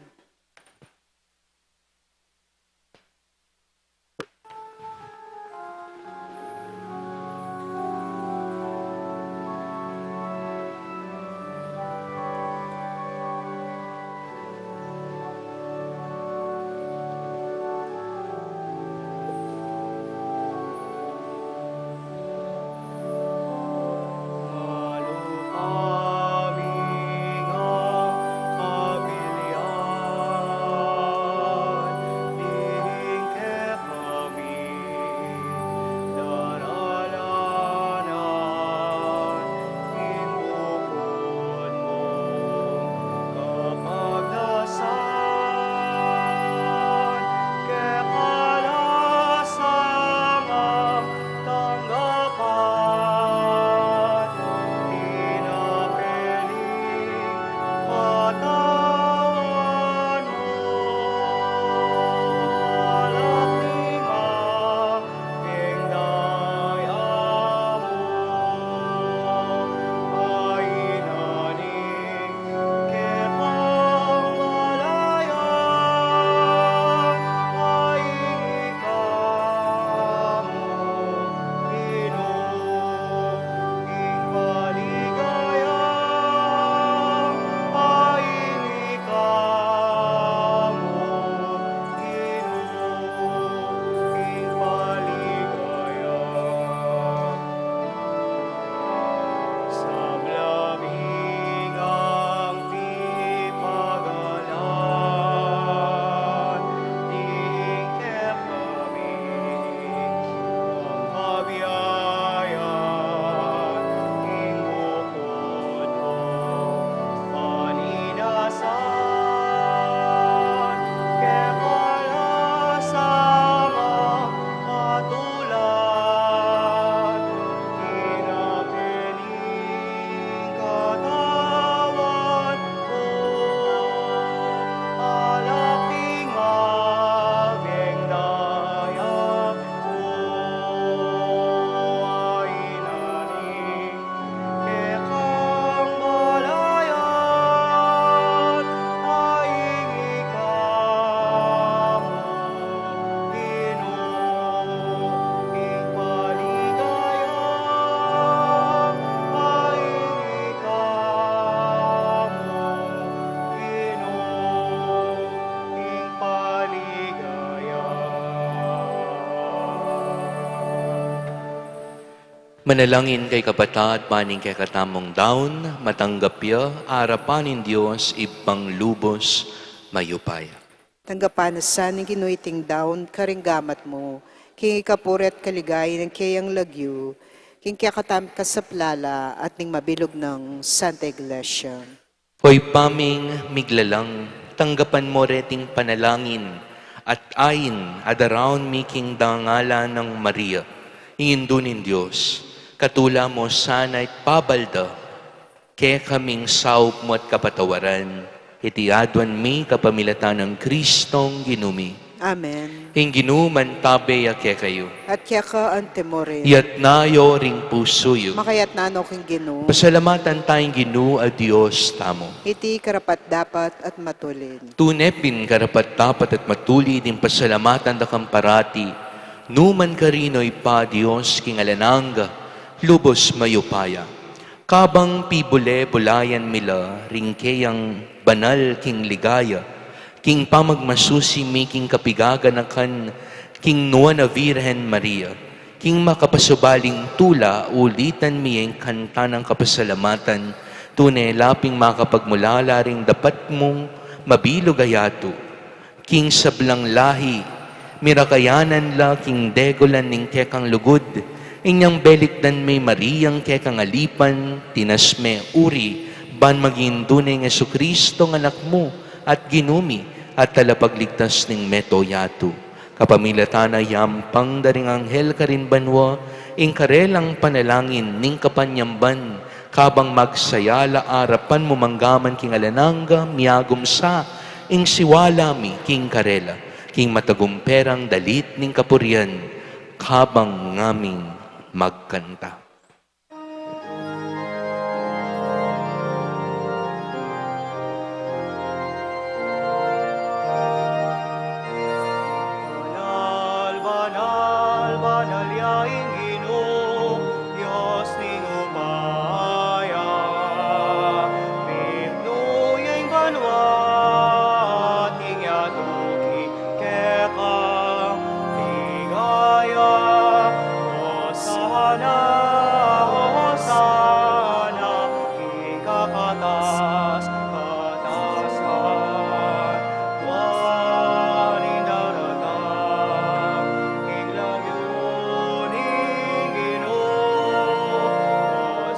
Manalangin kay kapatad, ban ing kekatamung daun, matanggap ya arapan ning Dios, Ibpang lubos mayupaya. Tanggapan na sa ning Ginu iting daun karing gamat mu, king ikapuri at kaligayan ning keyang lagyu, king kekatamung kasaplalan at ning mabilug nang Santa Iglesia. O Ibpa ming miglalang, tanggapan mu reting panalangin at ain a daraun mi king dangalan nang Maria, ing Indu ning Dios. Katula mu sana at pabalda kekaming saup mu at kapatawaran, iti aduan mi kapamilatan nang Kristong Ginu mi. Amen. Ing Ginu mantabe ya kekayu. At keka antimurin. Iyatas yu ring pusu yu. Makayatas no king Ginu. Pasalamatan taya ing Ginu a Dios tamu. Iti karapat-dapat at matulid. Tune pin karapat-dapat at matulid ing pasalamatan da kang parati, nukarin man, o Ibpa, Dios king alang angga, lubos mayupaya. Kabang pibule-bulayan mi la ring keyang banal king ligaya, king pamagmasusi mi king kapigaganakan king Nuan a Virgen Maria, king makapasubaling tula ulitan mi ing kanta nang kapasalamatan, tune laping makapagmulala ring dapat mung mabilug a yatu. King sablang lahi, mirakayanan la king degulan ning kekang lugud, inyang belikdan me i Mariang kekang alipan, tinas me uri, ban maging Indu ne ning Jesucristo, ing Anak mu, at Ginu mi, at Talapagligtas ning mabilug a yatu. Kapamilatan na yampang da ring anghel karin banua, ing karelang panalangin ning kapanyamban, kabang magsaya la arapan mu mangga man king alang angga, miagum sa ing siwala mi king karela, king matagumpe rang dalit ning kapurian, kabang ngaming magkanta. Banal, banal, banal ya ing Ginu, Dios ning upaya. Mipnu ya ing banua at ing yatu king kekang ligaya. Hosana, Hosana, king kakatas-katasan. Tuan ing daratang king lagyu ning Ginu.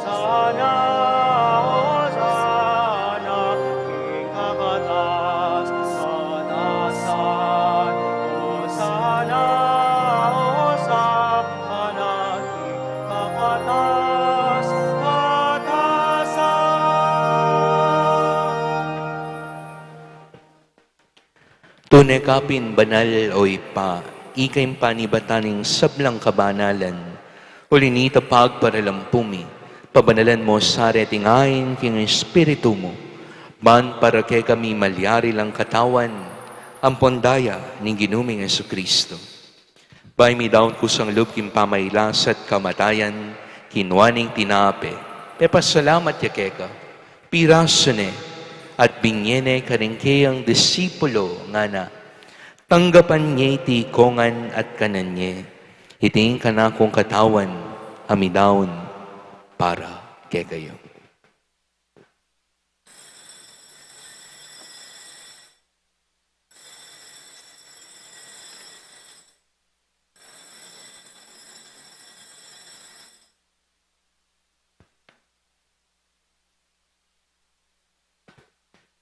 Hosana, Hosana, king kakatas-katasan. Hosana, Hosana, king kakatas-katasan. Tune ka pin banal, o Ibpa, ika ing panibatan ning sablang kabanalan. Uli na nita, pagparalampu mi, pabanalan mu sa reting ain king Espiritu mu, ban para kekami malyari lang katawan ampon daya ning Ginu ming Jesucristo. Bayu mi daun kusang lub king pamailas at kamatayan, kinua ne ing tinape, pepasalamat ya keka, pirasu ne, at binie ne karing keyang disipulo, ngana: Tanggapan ye iti ikongan at kanan ye. Iti ing kanakung katawan a midaun para kekayu.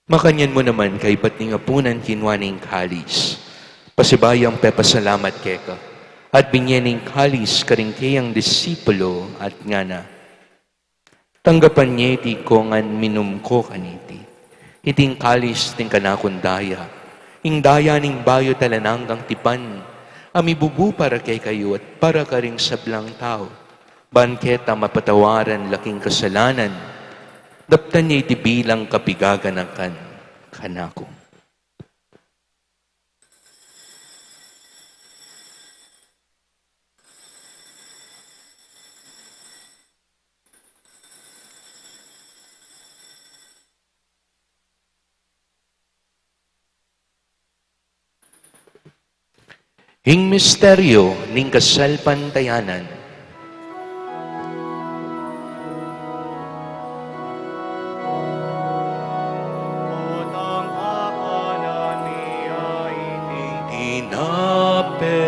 Makanyan mu naman, kaybat ning apunan, kinua ne ing kalis, pasibayu yang pepasalamat keka, at binie ne ing kalis karing keyang disipulo, at ngana: Tanggapan ye iti ikongan, minum ko kaniti. Iti ing kalis ning kanakung daya, ing daya ning bayu at alang anggang tipan, a mibubu para kekayu at para karing sablang tau, ban keta mapatawaran la king kasalanan. Daptan ye iti bilang kapigaganakan kanaku. Ing misteryu ning kasalpantayanan. Nape,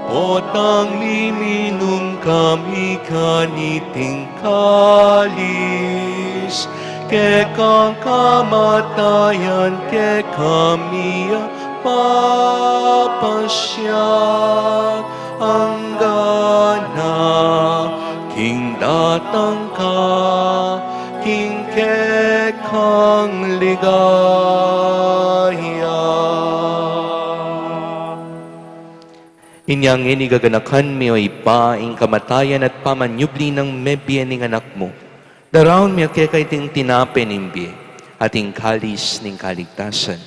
potang miminum kami kaniting kalis, kekang kamatayan kekami a papasiag, anggana king datang ka king kekang ligaya. Inya ngeni gaganakan mi, O Ibpa, ing kamatayan at pamanyubli nang mebie ning Anak mu. Daraun mi keka iting tinape ning bie at ing kalis ning kaligtasan.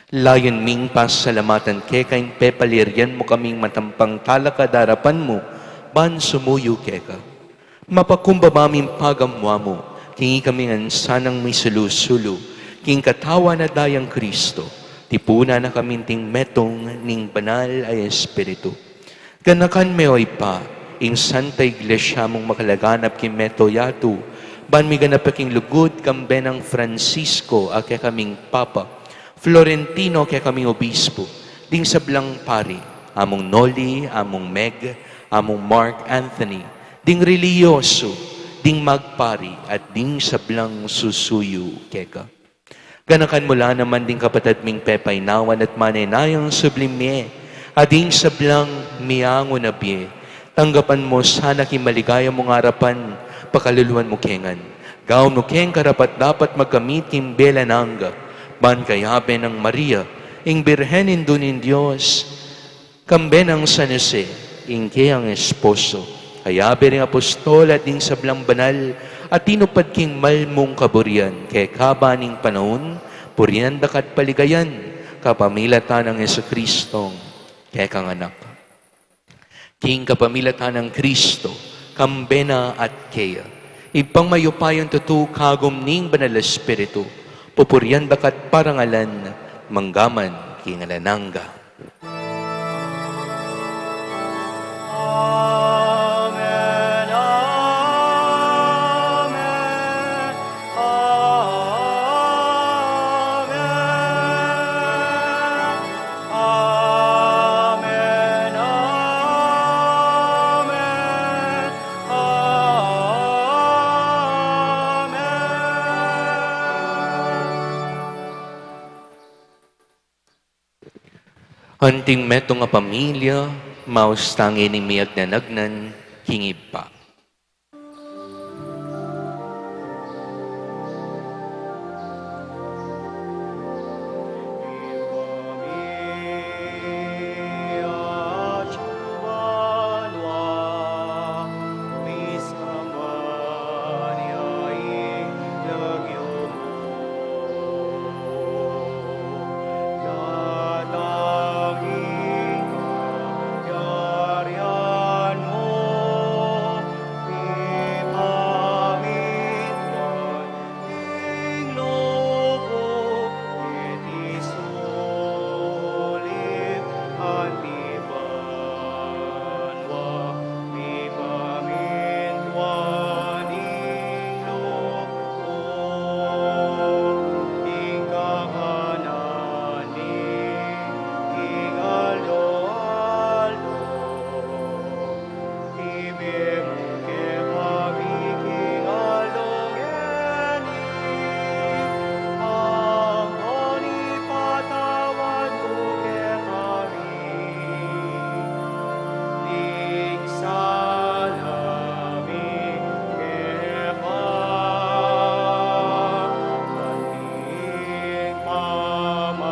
Layun ming pasalamatan keka ing pepalirian mu kaming matampang talakad king arapan mu ban sumuyu keka. Mapakumbaba ming pagamu-amu king ikami ngan sanang misulu-sulu king katawan at dayang Kristo, tipunan na kami king metung ning Banal a Espiritu. Ganakan me, O Ibpa, ing Santa Iglesia mung makalaganap king mabilug a yatu, ban miganap ya king lugud kambe nang Francisco a kekaming Papa, Florentino a kekaming Obispo, ding sablang pari, Among Noli, Among Meg, Among Mark Anthony, ding relihiyosu, ding magpari, at ding sablang susuyu keka. Ganakan mu la naman ding kapatad ming pepainawan at manenayang subling mie, at ding sablang miangu na bie. Tanggapan mu sana king maligaya mung arapan, pakaluluan mu kami ngan. Gawan mu kaming karapat-dapat magkamit king bie alang angga, ban kayabe nang Maria, ing Birhen Indu ning Dios, kambe nang San Jose, ing keyang esposo, kayabe ring apostol at ding sablang banal a tinupad king mal mung kaburian, keka ba ning panaun, purian da ka at paligayan, kapamilatan nang Jesucristo, kekang Anak. King kapamilatan nang Kristo, kambe na at keya, Ibpang mayupayang tutu, kagum ning Banal a Espiritu, pupurian da ka at parangalan, mangga man king alang angga. Amen, amen, amen, amen, amen, amen. Anting metung a pamilya, maus tang ini miyagnanagnan king Ibpa.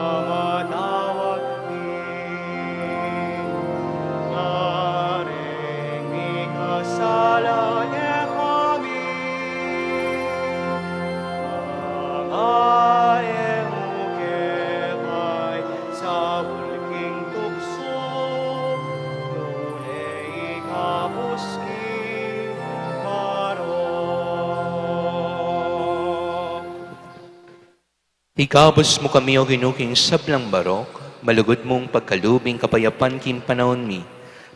Pamamatawad mi, kareng mikasala kekami, manga e mu ke paisaul king tuksu, nune ikabus king marok. Ikabus mu kami, O Ginu, king sablang marok, malugud mung pagkalub ing kapayapan king panaun mi,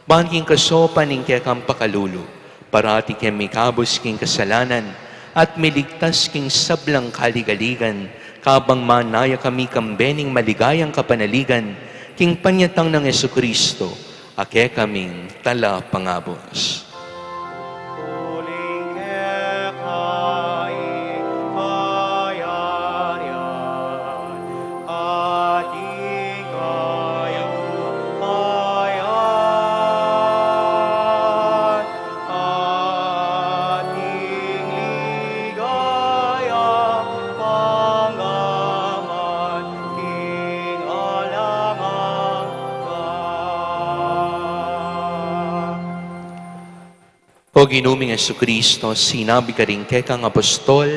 ban king kasaupan ning kekang pakalulu, parati keng mikabus king kasalanan, at miligtas king sablang kaligaligan, kabang manaya kami kambe ning maligayang kapanaligan, King panyatang nang Jesucristo, a kekaming talapangabus. Uling keka ing kayarian, at ing kayupayan, at ing ligaya, angga man king alang angga. O Ginu ming Jesucristo, sinabi karing kekang apostol,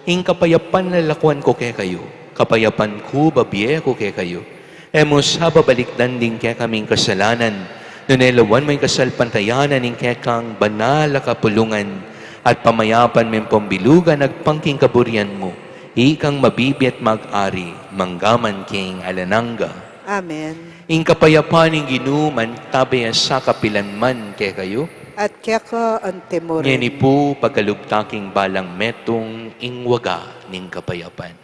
ing kapayapan lalakuan ku kekayu, kapayapan ku bibie ku kekayu. E mu sa babalikdan ding kekaming kasalanan, nune lawan mu ing kasalpantayanan ning kekang banal a kapulungan, at pamayapan ming pambilugan agpang king kaburian mu, ikang mabibie at mag-ari, mangga man king alang angga. Amen. Ing kapayapan ning Ginu mantabe ya sa kapilan man kekayu. At keka antimurin. Ngeni pu, pagkalub ta king balang metung ing waga ning kapayapan.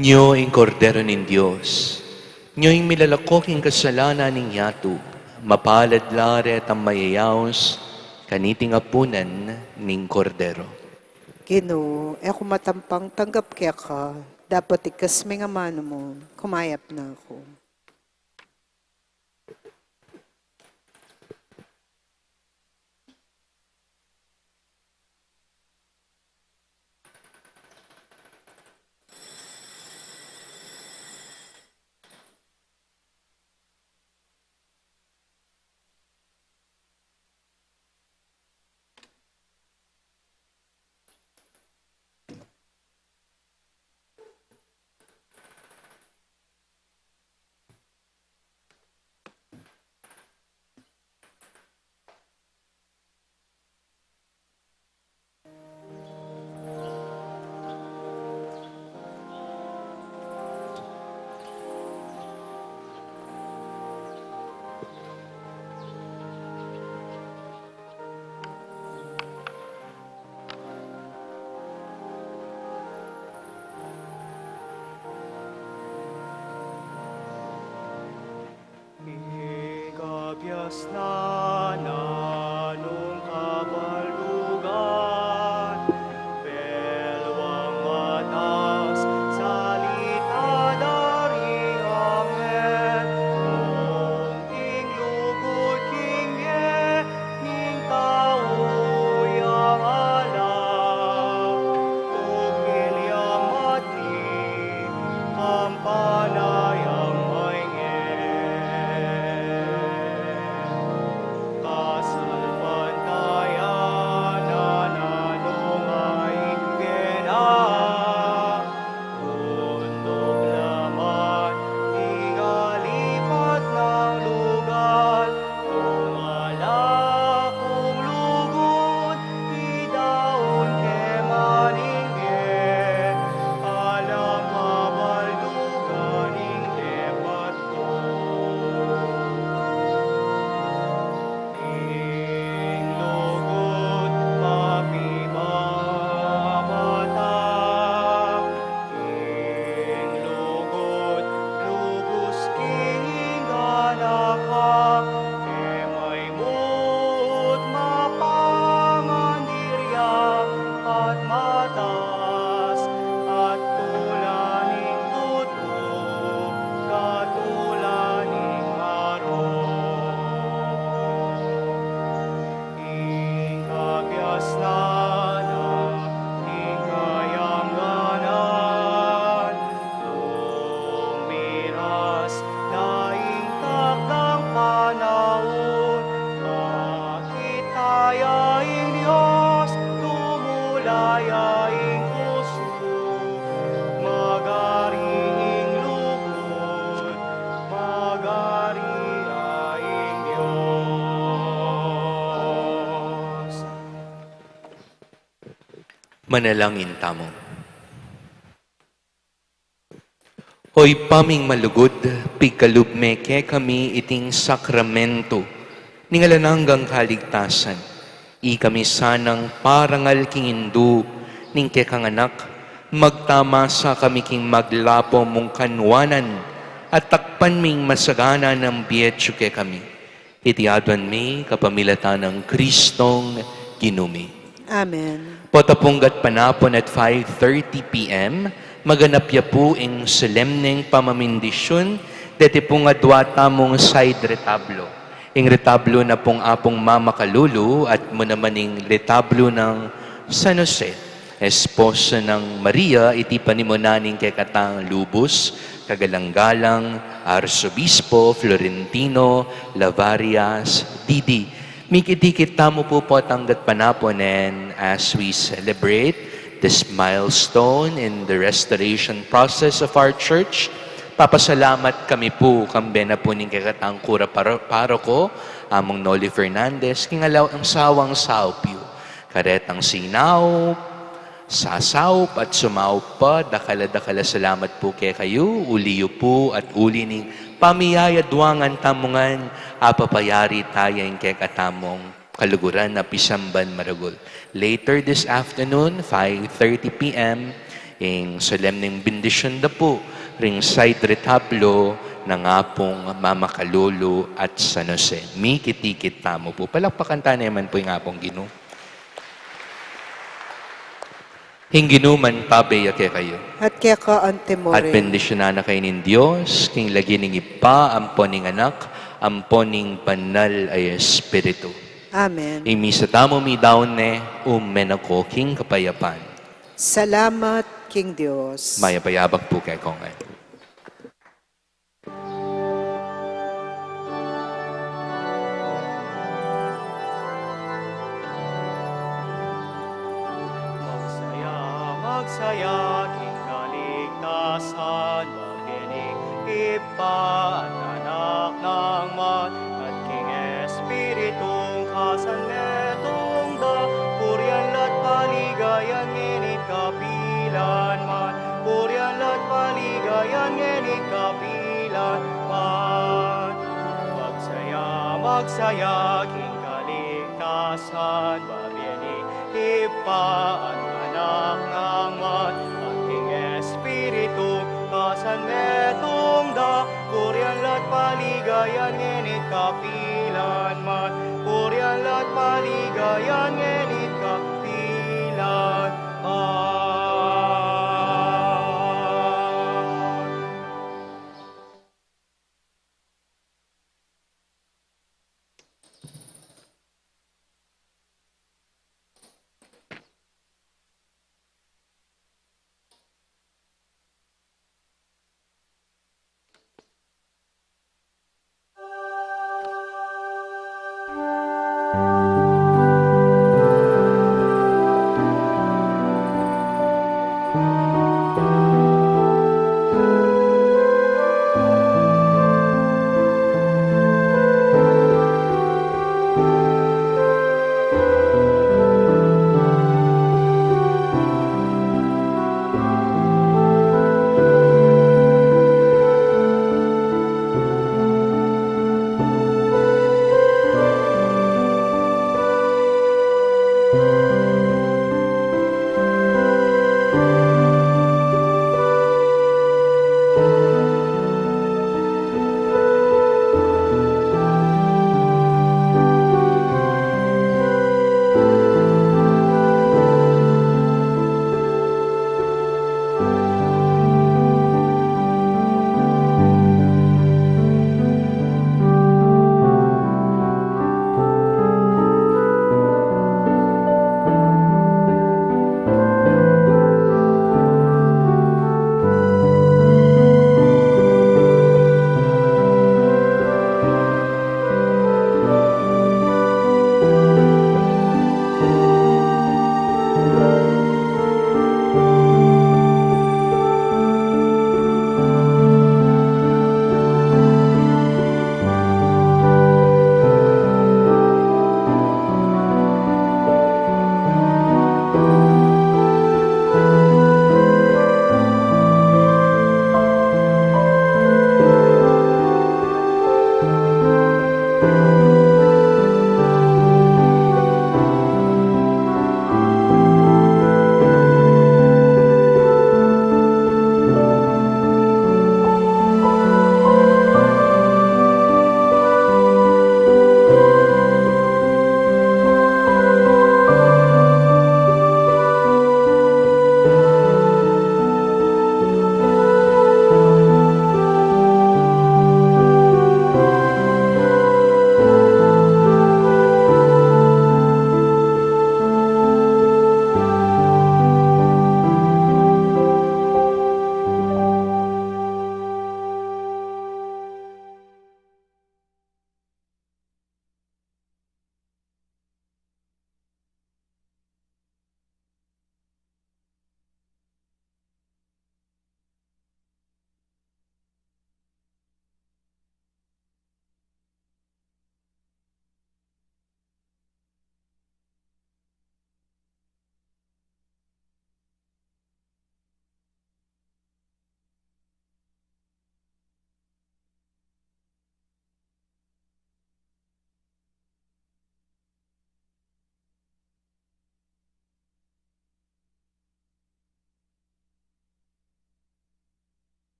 Nyo ing Kordero ning Dios, nyo ing milalako king kasalanan ning yatu. Mapalad la retang mayayaus kaniting apunan ning Kordero. Ginu, e ku matampang tanggap keka, dapot ikes me ing amanu mu, kumayap na ku. Ing kabiasnan na nung kabaldugan, peluang matas salita da ring anghel, nung ing lugud king bie ning tau yang ala, tugil ya matni, kampana yang maingay. Manalangin tamu. O Ibpa ming malugud, pigkalub me kekami iting sakramento ning alang anggang kaligtasan. Ikami sanang parangal king indu ning kekang Anak, magtamasa kami king maglapo mung kanwanan at takpan ming masagana nang bie atyu kekami. Iti aduan mi kapamilatan nang Kristong Ginu mi. Amen. Pota pung gatpanapun at five thirty P M, maganap ya pu ing solemneng pamamindisyon deti pung adua tamung side retablo. Ing retablo na pung Apung Mamakalulu at mu naman ing retablo nang San Jose, esposo nang Maria, iti panimunan ning kekatang lubus, kagalang-galang Arsobispo Florentino Lavarias, D D. Mikit-ikit tamu pu potang gatpanapun, and as we celebrate this milestone in the restoration process of our church, papasalamat kami pu, kambe na pu ning kekatang kura paro-, paroko, Among Noli Fernandez, king alaw-, ing sawang saup yu. Karetang sinaup, sasaup at sumaup pa, dakal a dakal a salamat pu kekayu, uli yu pu at uli ning pamiyayadwangan tamu ngan, apapayari taya ing kekatamung kaluguran a pisamban maragul. Later this afternoon, five thirty P M, ing solemneng bendisyon da pu ring side retablo nang Apung Mamakalulu at San Jose. Mikit-ikit tamu pu. Palakpakan ta naman pu ing Apung Ginu. Ing Ginu mantabe ya kekayu. At keka antimurin. At bendisyunan na kayu ning Dios, king lagyu ning Ibpa, ampo ning Anak, ampo ning Banal a Espiritu. Amen. Ing misa tamu midaun ne, ume na ko king kapayapan. Salamat king Dios. Mayap a yabak pu kekongan. Magsaya, magsaya, king kaligtasan, mabiening Ibpa at Anak nang Ama, at king Espiritung kasan metung da, purian la't paligayan ngeni't kapilan man, purian la't paligayan ngeni't kapilan man. Magsaya, magsaya, king kaligtasan, mabiening Ibpa at Anak nang Ama, at king Espiritu, kasan metung da, purian la't paligayan ngeni't kapilan